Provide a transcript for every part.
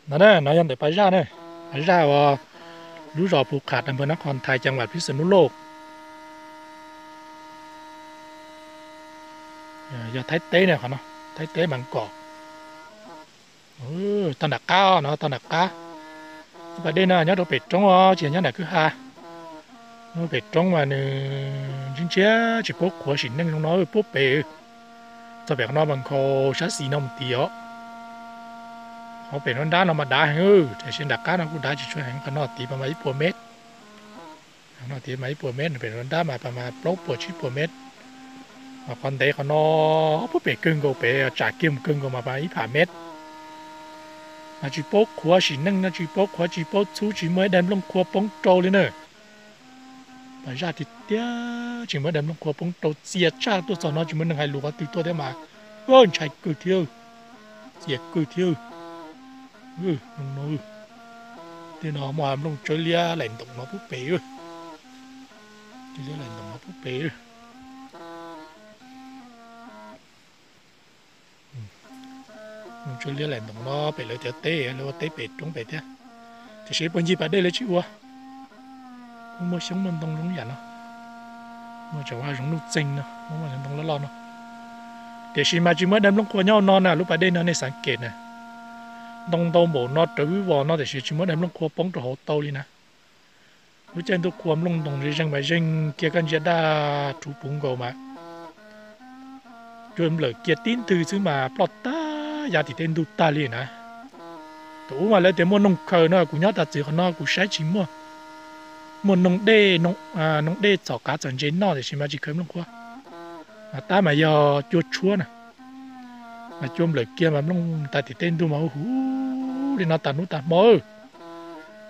No na, no yog ntawm Pas Zaj na, Pas Zaj uas lub zos Phu Kham, npawg Nab Qhos Thais, ceev vas Phib Xa Nub Lauj. Yog Thaib teb na, qhov no Thaib teb Mas Kom. Tog nram qab no, tog nram qab. Lub pas dej no nyob rau pem roob os, tsis yog nyob nram kwj ha. Lub pem roob mas nws ntsiag ntsiag tsis paub qhuav sim neej zoo no puag pem. Txog pem qhov no mas nkhaus sab xis no mus tid os. Qhov pem no nrab no mas dav heev, tiam sis nram qab no kuj dav tsis tshua heev, qhov no tid pas mas ib puas mev. Qhov no tid mas ib puas mev, pem no nrab mas pas mas plaub puas tsib puas mev. Mas qhov ntev qhov no puag pem kawg nkaus, pem tsam kiag mus kawg nkaus mas pas ib pham mev. Mas tsis paub qhuav sim neej no, tsis paub qhuav tsis paub txhub, tsis muaj ib daim nplooj qhuav poob rau li na. Pas Zaj tiag tiag tsis muaj ib daim nplooj qhuav poob rau, txias tsaj tuaj txog no tsis muaj neeg hais lus qhov twg tuaj thiab mas ntshai kawg thiab, txias kawg thiab. Tej no muaj nplooj tsawb liab laim ntoos no puag pem, tsawb liab laim ntoos no puag pem. Nplooj tsawb liab laim ntoos no pem lawv cov teb, lawv ua teb pem roob pem thiab. Tiam sis puag ncig pas dej lawv tsis ua. Muaj muaj xyoob muaj ntoo zoo yam no, muaj tseem ua zoov nuj txeeg no, muaj muaj ntoo loj loj no. Tiam sis mas tsis muaj ib daim nplooj qhuav nyob no na, lub pas dej no nej xav kev na. Ntoo ntau npaum no rawv vwj vos no tiam sis tsis muaj ib daim nplooj qhuav poob rau hauv tau li na. Lub caij ntuj qhua nplooj ntoos zeeg zeeg mas zeeg kiag, koj ntsia daj rhuv puv nkaus mas cuag nplawm kiag tib ntwg xwb mas ploj tag yav tim tej ntug tag li na. Thaum ub mas lawv tias muaj noog khaws no, kuv nyob tas txwv qhov no kuv saib tsis muaj. Muaj noog dej, noog dej txhom qav txhom ntses noj tiam sis mas tsis khaws nplooj qhuav. Mas tab mas yog cua tshuab na, mas cua nplawm kiag mas nplooj tas tim tej ntug mas huv huv li no tas hnub tas hmo.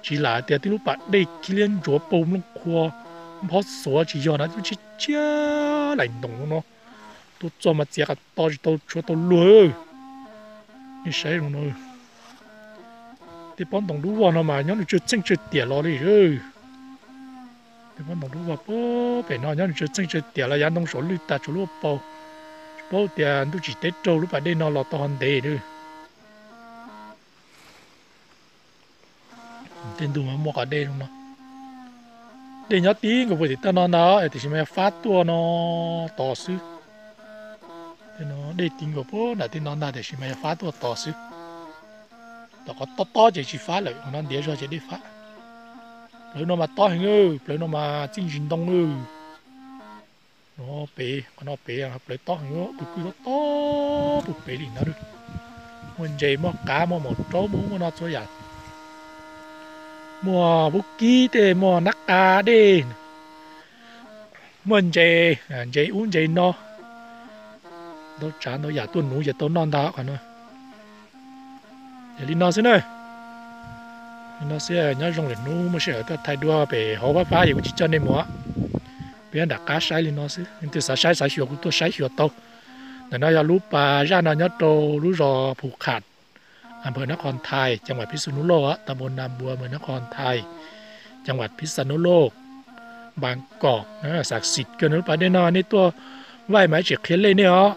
Tsis lam tias tib lub pas dej khib liab ntsuav paug nplooj qhuav, nphob xuav tsis yog na, tib lub tshiab tshiab laim ntoos no. Tuaj txog mas txiav qas to tsis tau tshuav tau luag. Nej saib zoo no, tej pob ntoos dub vog no mas nyob nws tsawg txheej tsawg tiam los li. Tej pob ntoos dub vog puag pem no nyob nws tsawg txheej tsawg tiam los yav ntoo saum lwj tas tshuav lub paug. Tsis paub tias ntuj tsim teb raug lub pas dej no los tau ho ntev. Tej ntug mas muaj qhov dej zoo no. Dej nyob tib nkaus puag tim tag no ntag, tiam sis mas yog fab tuaj no tos xwb. Dej tib nkaus puag nram tej no ntag tiam sis mas yog fab tuaj tos xwb. Tom qhov tob tob ces tsis fab lawm, qhov no ntiav zog ces dej fab. Plawv no mas tob heev, plawv no mas txij ntsis ntoo. No pem, qhov no pem plawv tob heev, tus kwj tob tob puag pem li no. Muaj ntses muaj qav muaj maum raub muaj ub muaj no txhua yam. Muaj vub kib tej, muaj nab qa dej, muaj ntses, ntses ub ntses no, ntau tsav ntau yam tuaj nuv ces tau noj ntag qhov no. Yog li no xwb na. Li no xwb, nyob zoo lwm hnub muaj sij hawm tuaj thaij dua pem hauv fab fab, yog kuv tsis coj nej mus. Peb nram qab saib li no xwb, leej twg xav saib xav xyuas kuv tuaj saib xyuas tau. Ntawm no yog lub pas zaj no nyob rau lub zos Phu Kham, npawg Nab Qhos Thais, ceev vas Phib Xa Nub Lauj, tab npau Nas Npua, npawg Nab Qhos Thais, ceev vas Phib Xa Nub Lauj, Npas Kom, xav xis kawg no lub pas dej no nej tuaj vaij mas ib tsis qhia lej nej os.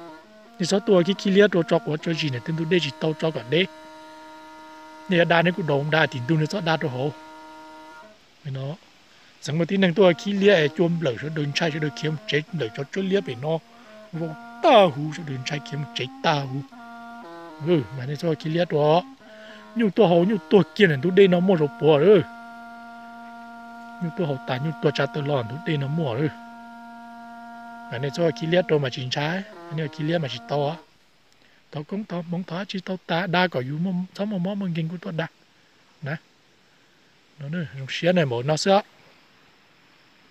Nej txhob tuaj khib khib liab rau tso quav tso zis, tej ntug dej tsis tau tso kom deb. Nej yuav da nej kuj da da tim ntug, nej txhob da rau hauv. Txheev muaj tib neeg tuaj khib liab es cua nplawm sawv daws ntshai, sawv daws khiav mus tsev, nplawm tsov tsawb liab pem no vau tag huv, sawv daws ntshai khiav mus tsev tag huv. Mas nej txhob khib liab rau, nyuj tuaj haus nyuj tuag kiag ntawm ntug dej no muaj zaus puav lawm. Nyuj tuaj haus tas nyuj tuag tsa taw los ntug dej no muaj lawm. Mas nej txhob khib liab rau mas tsis ntshai, nej khib liab mas tsis tau. Thov koob thov hmoov thov dab tsi tau tas, da kom yus txhob muaj mob muaj nkeeg kuj tuaj da na. Zoo siab na, npaum no xwb.